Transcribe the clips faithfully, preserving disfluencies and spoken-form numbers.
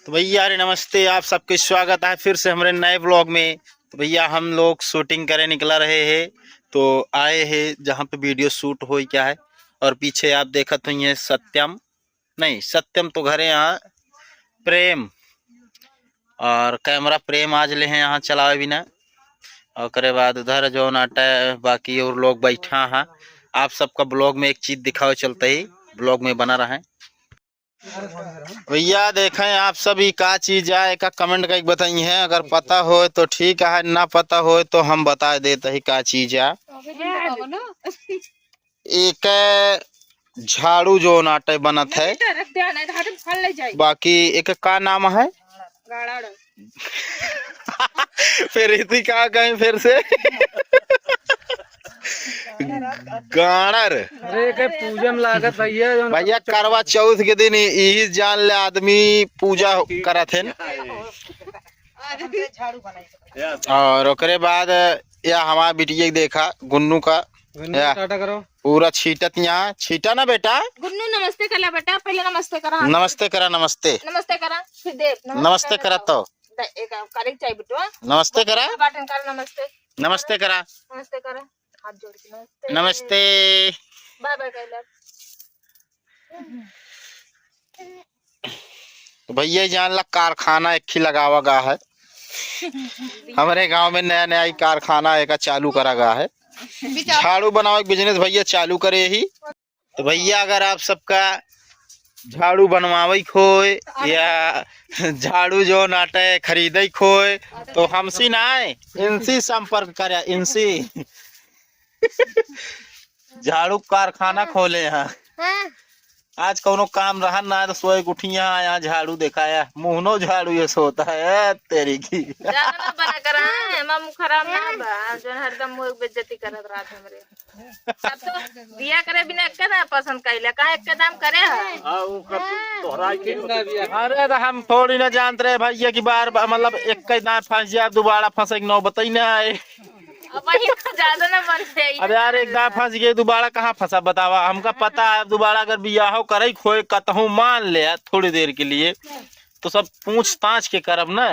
तो भैया अरे नमस्ते, आप सबके स्वागत है फिर से हमरे नए ब्लॉग में। तो भैया हम लोग शूटिंग करे निकला रहे हैं, तो आए हैं जहाँ पे वीडियो शूट हो क्या है। और पीछे आप देखत हुई हैं सत्यम, नहीं सत्यम तो घरे यहाँ प्रेम, और कैमरा प्रेम आज ले हैं यहाँ चलावे बिना। और ओकरे बाद उधर जो नाटा बाकी और लोग बैठा हैं। आप सबका ब्लॉग में एक चीज दिखावे चलते ही ब्लॉग में बना रहें। भैया देखें आप सब ई का चीज है, एका कमेंट करके बताई हैं। अगर पता होए तो ठीक है, ना पता होए तो हम बता देत ही का चीज है। एक झाड़ू जो नाटे बनत है, बाकी एक का नाम है? फिर इसी का कहीं फिर से गाड़र। अरे के पूजा में लागत भैया, जौन भैया करवा चौथ के दिन यही जान ले आदमी पूजा करत है। और ओकरे बाद या हमार बिटिया के देखा गुन्नू का, गुन्नू या टाटा करो। पूरा छीटत यहाँ छीटा ना बेटा। गुन्नू नमस्ते करा बेटा, पहले नमस्ते करा। नमस्ते करा, नमस्ते। नमस्ते करा, फिर दे नमस्ते करा तो। दे, एक करे के चाहिए बेटवा। नमस्ते करा। बाटन करा नमस्ते। नमस्ते करा। नमस्ते करा। हाथ जोड़ के नमस्ते। नमस्ते। बाय बाय कर ले। तो भैया जान ला कारखाना एक ही लगावा गा है। हमरे गांव में नया नया ही कारखाना एक चालू करा गा है। झाड़ू बनावे के बिजनेस भैया चालू करे ही। तो भैया अगर आप सबका झाड़ू बनवावे के होए या झाड़ू जो नाटे खरीदे के होए तो हमसी ना आए, इनसी संपर्क करे, इनसी। झाड़ू कारखाना खोले हैं। हाँ। आज कौनो काम रहन ना तो सोए के उठिया, यहाँ झाड़ू देखाया, मुहनो झाड़ू ये सोता है, ए, तेरी की। ज्यादा ना बना करा, हमार मुँह खराब ना बा, जौन हरदम मुँह बेइज्जती करत रहत हमरे। अब तो बिया करे बिना एक्के ना पसंद कइला, काहे एक्के दाम करे है? हाँ, उ कर तोहरा के अरे तो हम थोड़ी ना जानत रहे भैया कि बार बार मतलब एक्के दाम फंस जाए, दोबारा फंसे के नौबत ही ना आए। अब वही तो ज्यादा ना बन जाए। अरे यार, एक दाम फंस गए, दोबारा कहाँ फंसा बतावा? हमका पता है, दोबारा अगर बियाहो करे के होए कतहूँ मान ले थोड़ी देर के लिए, तो सब पूछताछ के करब ना।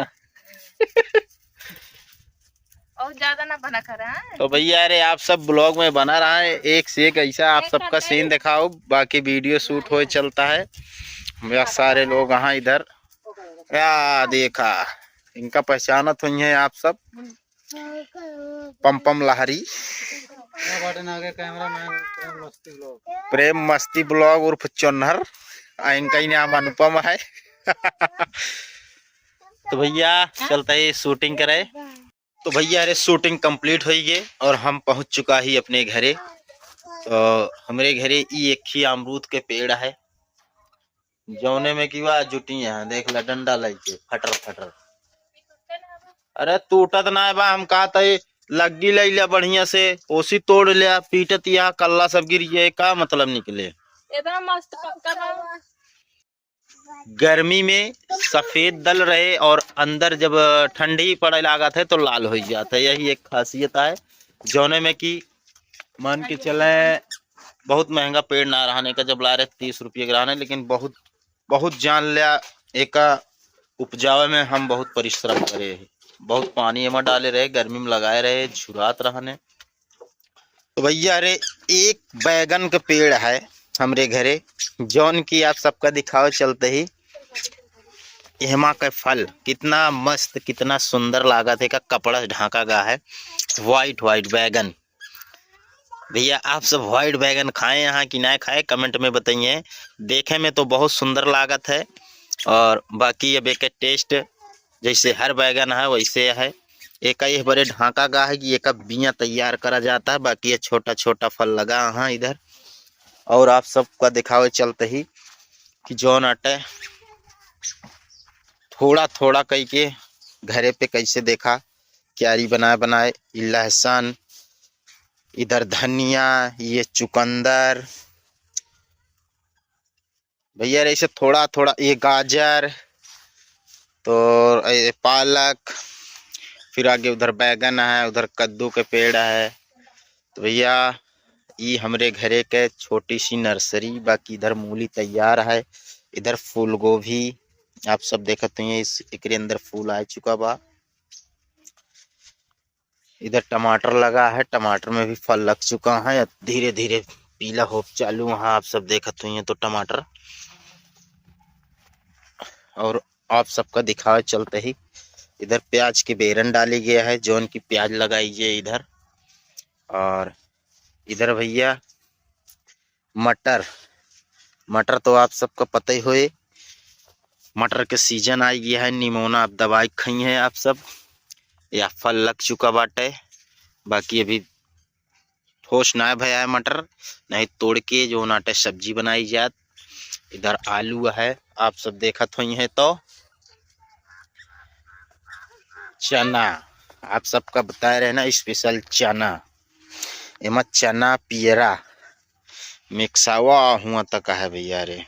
और ज्यादा ना बना करा, हाँ? तो भैया अरे आप सब ब्लॉग में बना रहा है, एक से एक ऐसा आप एक सबका करते सीन हैं। दिखाओ, बाकी वीडियो शूट होए चलता है। भैया सारे लोग यहाँ इधर, या देखा, इनका पहचानत हुई हैं आप सब, पम पम लहरी। या बाटे ना आगे कैमरा मैन प्रेम मस्ती ब्लॉग। प्रेम मस्ती ब्लॉग उर्फ चोन्हर, आ इनका ही नाम अनुपम है। तो भैया चलते ही शूटिंग करे। तो भैया अरे शूटिंग कंप्लीट होई गए और हम पहुँच चुका ही अपने घरे। तो हमरे घरे ई एक ही अमरूद के पेड़ है, जौने में कि वा जुटी हैं, देख ला डंडा लइके फटर फटर। अरे टूटत ना बा, हम कहत है लग्गी लइ ले बढ़िया से, ओसी तोड़ ले, पीटत यहाँ कल्ला सब गिर गए, का मतलब निकले? इतना मस्त पक्का बा। गर्मी में सफेद दल रहे और अंदर जब ठंडी पड़े लागत है तो लाल हो जात है, यही एक खासियत है। जौने में कि मान के चले बहुत महंगा पेड़ ना रहने का, जब ला रहे तीस रुपये के रहने, लेकिन बहुत बहुत जान लिया एका उपजावे में हम बहुत परिश्रम करे, बहुत पानी एमा डाले रहे, गर्मी में लगाए रहे, झुरात रहने। तो भैया अरे एक बैगन का पेड़ है हमरे घरे, जौन की आप सबका दिखावे चलते ही एहमा का फल कितना मस्त, कितना सुंदर लागत है, का कपड़ा से ढांका गा है, व्हाइट व्हाइट बैगन। भैया आप सब व्हाइट बैगन खाए यहाँ कि ना खाए, कमेंट में बताइए। देखे में तो बहुत सुंदर लागत है और बाकी अब एक टेस्ट जैसे हर बैगन है वैसे है। एक यह बड़े ढांका गा है कि एक बिया तैयार करा जाता है, बाकी ये छोटा छोटा फल लगा है इधर। और आप सबका दिखावे चलते ही कि जौन अटे थोड़ा थोड़ा कई के घरे पे कैसे देखा क्यारी बनाए बनाए, ई लहसुन, इधर धनिया, ये चुकंदर, भैया ऐसे थोड़ा थोड़ा, ये गाजर, तो ये पालक, फिर आगे उधर बैगन है, उधर कद्दू के पेड़ है। तो भैया ई हमरे घरे के छोटी सी नर्सरी, बाकी इधर मूली तैयार है, इधर फूल गोभी, आप सब देखत हुइहैं, इस एकरे अंदर फूल आ चुका बा। इधर टमाटर लगा है, टमाटर में भी फल लग चुका है, धीरे धीरे पीला हो चालू है। आप सब देखत हुइहैं तो टमाटर, और आप सबका दिखावे चलते ही इधर प्याज के बेरन डाली गया है, जौन की प्याज लगाई गई इधर। और इधर भैया मटर, मटर तो आप सबका पता ही होए, मटर के सीजन आ गया है, निमोना अब दवाई खाई है आप सब, या फल लग चुका बाटे, बाकी अभी ठोस ना भया है मटर, नहीं तोड़ के जौन आटे सब्जी बनाई जात। इधर आलू है, आप सब देखत हुइहैं तो चना, आप सबका बताए रहे ना स्पेशल चना, एमा चना पियरा मिक्सावा हुआ तक है भैया रे।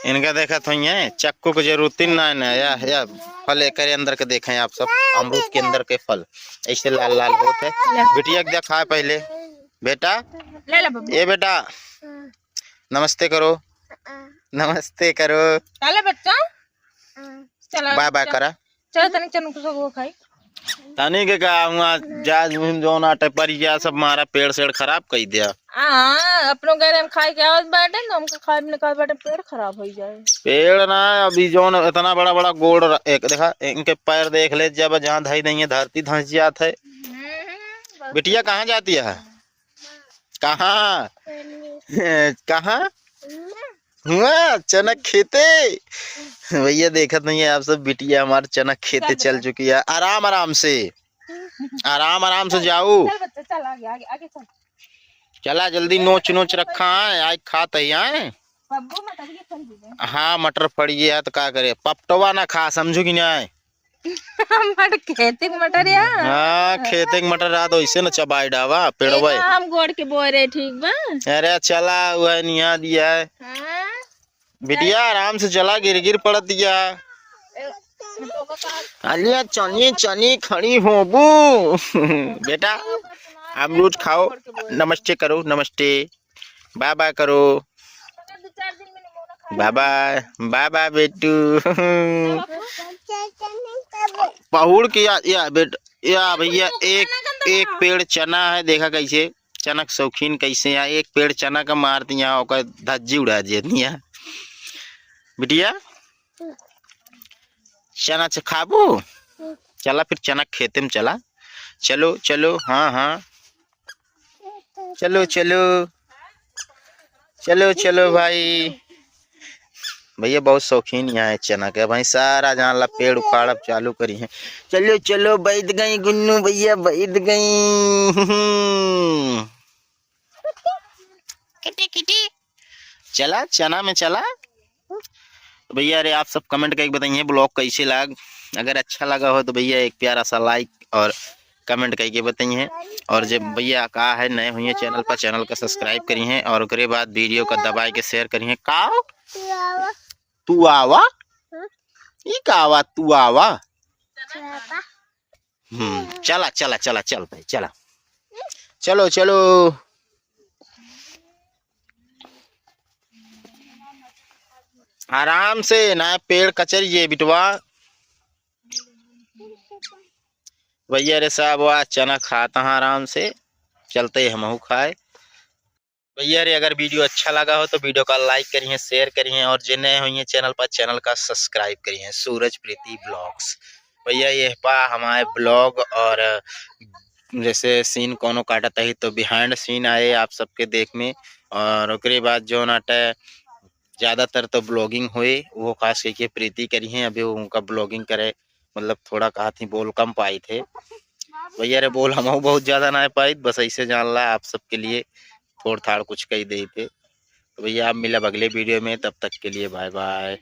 इनका देखत हुइहैं, चक्कू के जरूरत ही ना है ना, या, या फल एकरे अंदर के देखें आप सब, अमरूद के अंदर के फल ऐसे लाल लाल होत है। बिटिया के दिखाए पहले, बेटा, ले ले बब्बू। ए बेटा, नमस्ते करो, नमस्ते करो, चले बच्चा, चला, बाय बाय चल। करा। चलो तनिक चनक सब वो खाई। तनी के का हुआ, जाज मुहिम जौन आटे पर गया, सब मारा पेड़ सेड़ खराब कई दिया। हाँ, अपनो घरे हम खाए के आवत बाटे, तो हमके खाए में निकाल बाटे, पेड़ खराब हो जाए। पेड़ ना, अभी जौन इतना बड़ा बड़ा गोड़ र-, एक देखा, इनके पैर देख ले, जब जहाँ धई देंगे धरती धंस जात है। हम्म, बिटिया कहाँ जाती है? कहाँ? कहाँ? हुआ चना खेते। भैया देखत नहीं है आप सब, बिटिया हमार चना खेते चल चुकी है। आराम आराम से, आराम आराम से जाऊ। चल बच्चा, चल आगे, आगे, आगे चल। चला जल्दी, नोच नोच रखा है, आज खात ही आए। बब्बू मटर के फल दीजिए। हाँ, मटर फड़ गया है तो का करे, पपटवा ना खा, समझू कि नहीं? हमार खेते के मटर या? हाँ, खेते के मटर रहा तो ऐसे न चबाई डावा, पेड़वे। हम गोड़ के बोए रहे, ठीक बा? अरे चला, वह निहा दिया है। हाँ? बिटिया, आराम से चला, गिर गिर पड़त दिया। अलिया चनी चनी खड़ी होबू। बेटा, अमरूद खाओ, नमस्ते करो, नमस्ते, बाय बाय करो, बाय बाय, बाय बाय बेटू। पहुड़ के या, या बेट-, या भैया, एक, एक पेड़ चना है, देखा कैसे चना के शौकीन कैसे है, एक पेड़ चना का मार दिया, ओकर धज्जी उड़ा दिया। बिटिया, चना च-, खाबू? चला फिर चना खेते में चला। चलो, चलो, हाँ, हाँ। चलो, चलो। चलो, चलो भाई। भैया बहुत शौकीन यहाँ है चना के। भाई सारा जान ला पेड़ उखाड़ब चालू करी है। चलो, चलो, बैठ गई गुन्नू भैया, बैठ गई। किटी, किटी। चला, चना में चला। तो भैया, अरे आप सब comment करके बताइए vlog कैसे लाग। अगर अच्छा लगा हो तो भैया एक प्यारा सा like और comment करके बताइए। और जब भैया का है नए हुई हैं channel पर, channel का subscribe करिए और ओकरे बाद video का दबाए के share करिए। का? तू आवा? हाँ? ई का आवा? तू आवा? हम्म, चला, चला, चला, चल भाई, चला। चलो, चलो। आराम से ना, पेड़ कचर ये बिटवा। भैया रे साहब, वाह, चना खाता हाँ आराम से, चलते ही हमहू खाए। भैया रे, अगर video अच्छा लगा हो तो video का like करिए, share करिए और जे नए हुई हैं channel पर, channel का subscribe करिए। सूरज प्रीति vlogs। भैया, ये पा हमारे vlog और जैसे scene कोनो काटत ही तो behind scene आए आप सबके देख में। और ओकरे बाद जो नाटे ज़्यादातर तो vlogging होए, वो खास करके प्रीति करी हैं। अभी उनका vlogging करे, मतलब थोड़ा कहा थी बोल कम पाई थे। भैया रे, बोल हमहू बहुत ज़्यादा ना पाई, बस ऐसे जान ला आप सबके लिए थोड़ थाड़ कुछ कही दे थे। तो भैया, आप मिलब अगले video में, तब तक के लिए bye bye।